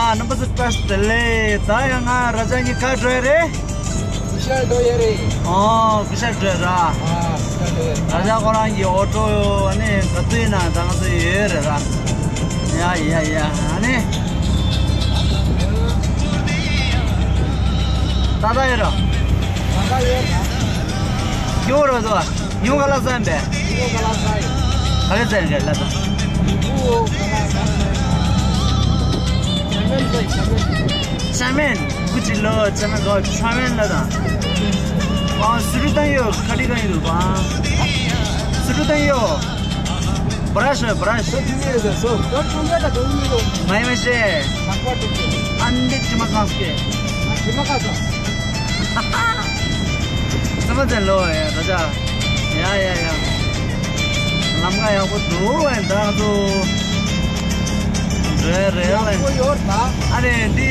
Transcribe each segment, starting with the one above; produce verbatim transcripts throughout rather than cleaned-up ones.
རྣམ་པ་ཚོ་བཀྲ་ཤིས་བདེ་ལེགས། ད་ཡང་ང་ར་ཅག་གཉིས་ག་འགྲོ་ཡ་རེད། གུ་ཤར་འགྲོ་ཡ་རེད། ཨོ་གུ་ཤར་འགྲོ་ཡ་ར། ཨ་གུ་ཤར་འགྲོ་ཡ་རེད། ར་ཅག་ཁོ་རང་གི་ཨོ་ཊོ་ཨ་ནི་ག་ཚོད་ཡིན་ན་ད་ང་ཚོ་ཡོད་རེད་ར། ཡ་ཡ་ཡ་ཨ་ནི། ད་ད་ཡོད་ར། ད་ད་ཡོད་ར། ཡོད་ར་དོ། ཉུང་ག་ལ་ཙམ་པས། ཉུང་ག་ལ་ཙམ་ཡིན། ག་རེ་ཙམ་རེད་ལ་ཙམ། ཉུང་ག་ལ་ཙམ་ཡིན། ཆ་མེན་ཆ་མེན། ཆ་མེན་གུ་ཅི་ལོ་ཆ་མེན་གོ་ཆ་མེན་ལ་དང་། ཨ་སུ་རུ་དང་ཡོ་ཁ་ཏི་གང་ཡོད་པ། སུ་རུ་དང་ཡོ། བྲ་ཤ་བྲ་ཤ། སོ་ཐུ་མི་རེད་སོ། སོ་ཐུ་མི་རེད་སོ། མ་ཡི་མ་ཤེས། ལག་པ་ཐུ་མི་རེད། ཨ་འདི་ཅི་མ་གང་སྐད། ཅི་མ་གང་སོ། ས་མ་ཚན་ལོ་ཡ་ད་ཆ། ཡ་ཡ་ཡ། ལམ་ཁ་ཡག་པོ་འདུག་ཨེ་ད་ཚོ། རེད་རེད་ཡག་པོ་ཨེ། ཡོད་ད། ཨ་རེ་འདི།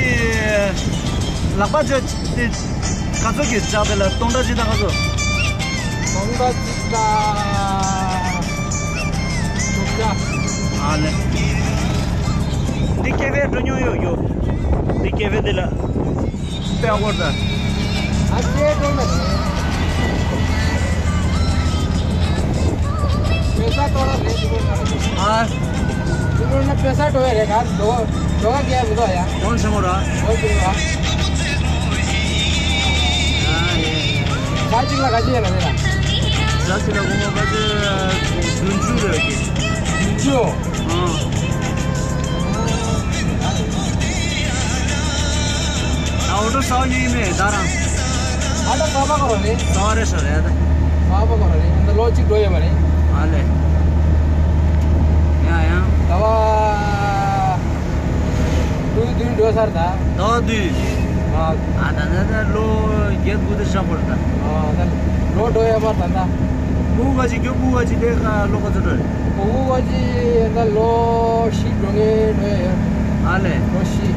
ལག་པ་ཆོད་དེ། ག་ཚོད་ཀྱི་ལྕགས་དེ་ལ་སྟོང་ཕྲག་གཅིག་དང་ག་ཚོད། སྟོང་ཕྲག་གཅིག་དང་། སྟོང་ཕྲག་ཨ་ལེ། འདི་ཀེ་ཧྥེ་འགྲོ་མྱོང་ཡོད་ཡོད། འདི་ཀེ་ཧྥེ་འདི་ལ། དཔེ་ཨ་གོར་ད། ཨ་ཅེ་འགྲོ་མ་རེད། པེ་ས་ཏོ་ར་རེད་འདུག་ཨ། དེ་ལོ་ན་པེ་ས་འགྲོ་ཡ་རེད་ག་འགྲོ་འགྲོ་ག་རྒྱལ་མི་འདུག་ཡ། གོང་ཆེན་མོ་ར། འགྲོ་ཆེན་མོ་ར། ཨ་ཡེ། ཟ་ཅིག་ལ་ག་ཅི་ཡ་ལ་རེད་ལ། ཟ་ཅིག་ལ་གོང་མ་ག་ཅི་བདུན་ཅུ་རེད་ཀྱི། བདུན་ཅུ། ཨ། ད་ཨོ་ཏོ་ས་བ་ཉོས་ཡིན་མེད་ད་རང་། ཨ་ད་ས་བ་ག་རོ་རེད། ས་བ་རེད་ས་རེད་ད། ས་བ་ག་རོ་རེད། ཨ་ད་ལོ་གཅིག་འགྲོ་ཡོད་མ་རེད། ཨ་ལེ། ཡ་ཡ། ད་བ། དུས་བདུན་འགྲོ་སར་ད། ད་བ་དུས། ཨ། ཨ་ད་ད་ད་ལོ་བརྒྱད་དགུ་དེ་ཤག་པོ་རེད་ད། ཨ་ད་ལོ་འགྲོ་ཡོད་མ་ད་ད། སྤུ་གུ་ག་ཅིག་ཁྱོད་སྤུ་གུ་ག་ཅིག་དེ་ཁ་ལོ་ག་ཚོད་འགྲོ་རེད། སྤུ་གུ་ག་ཅིག་ད་ལོ་བཞི་འགྲོ་ངེས་འགྲོ་ཡ་ཡོད། ཨ་ལེ། ལོ་བཞི།